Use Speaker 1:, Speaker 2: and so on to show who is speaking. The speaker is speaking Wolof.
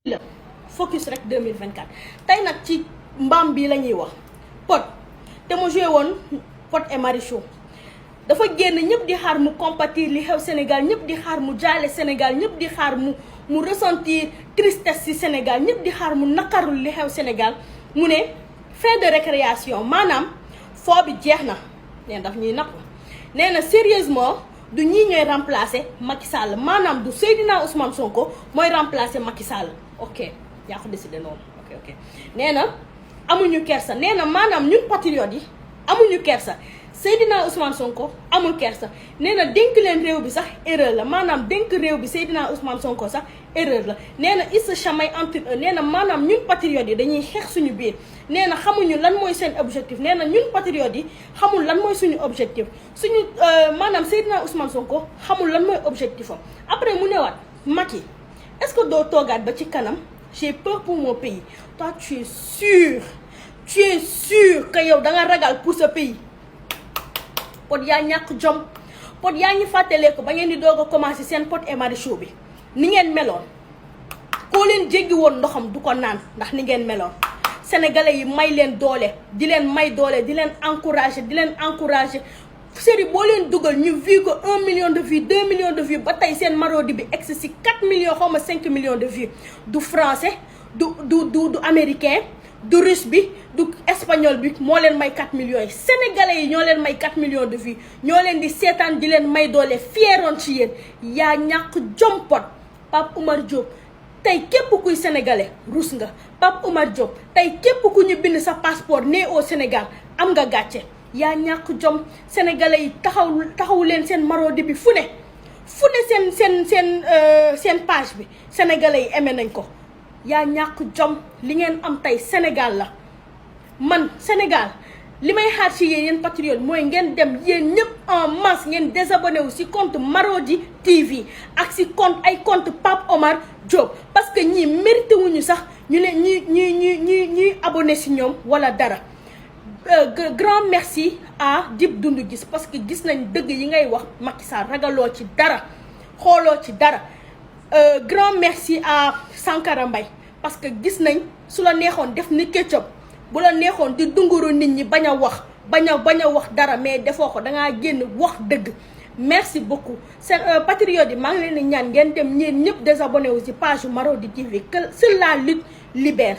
Speaker 1: la focus rek 2024 tey nag ci mbaam bi la ñuy wax Pod te mu joué woon Pod et Marichou dafa génn ñëpp di xaar mu compatir li xew Sénégal ñëpp di xaar mu jaale Sénégal ñëpp di xaar mu ressentir tristesse ci Sénégal ñëpp di xaar mu naqarul li xew Sénégal mu ne fin de récréation maanaam foo bi jeex na nee daf ñuy napp nee na sérieusement du ñii ñooy remplacer Macky Sall maanaam du Seydina Ousmane Sonko mooy remplacer Macky Sall ok yaa ko décidé noonu ok nee na amuñu kersa nee na maanaam ñun patriotes yi amuñu kersa Seydina Ousmane Sonko amul kersa nee na dénk leen réew bi sax erreur la maanaam dénk réew bi Seydina Ousmane Sonko sax erreur la nee na il se chamaille entre eux nee na maanaam ñun patriotes yi dañuy xeex suñu biir nee na xamuñu lan mooy seen objectif nee na ñun patriotes yi xamul lan mooy suñu objectif suñu maanaam Seydina Ousmane Sonko xamul lan mooy objectif am après mu newaat Macky est-ce que doo toogaat ba ci kanam j'ai peur pour mon pays toi tu es sûr que yow da nga ragal pour ce pays. Pod yaa ñàkk jom Pod yaa ngi fàttalee ko ba ngeen di doog a commencé seen Pod et Marichou bi ni ngeen meloon koo leen jéggi woon ndoxam du ko naan ndax ni ngeen meloon sénégalais yi may leen doole di leen may doole di leen encouragé série boo leen dugal ñu vu ko 1 million de vues 2 millions de vues ba tey seen Marodi bi egsi si 4 millions xaw ma 5 millions de vues du français du américain du russe bi du espagnol bi moo leen may 4 millions yi sénégalais yi ñoo leen may 4 millions de vues ñoo leen di seetaan di leen may doole fieroon ci yéen yaa ñàkk jom Pod Pape Oumar Diop tey képp kuy sénégalais rus nga Pape Oumar Diop tey képp ku ñu bind sa passeport né au Sénégal am nga gàcce yaa ñàkk jom sénégalais yi taxaw leen seen Marodi bi fu ne seen page bi sénégalais yi aimé nañ ko yaa ñàkk jom li ngeen am tey Sénégal la man Sénégal li may xaar ci yéen patriotes mooy ngeen dem yéen ñëpp en masse ngeen désabonné wu ci compte Marodi TV ak ci compte Pape Oumar Diop parce que ñii mérité wuñu sax ñu leen ñuy abonné ci ñoom wala dara grand merci à Dip Doundou Guiss parce que gis nañ dëgg yi ngay wax Macky Sall ragaloo ci dara xooloo ci dara grand merci à Sankara Mbaye parce que gis nañ su la neexoon def ni Ketchup bu la neexoon di dunguru nit ñi bañ a wax dara mais defoo ko dangaa génn wax dëgg merci beaucoup seen patriotes yi maa ngi leen di ñaan ngeen dem ñeen ñëpp désabonné wu ci page Marodi TV que seule la lutte libère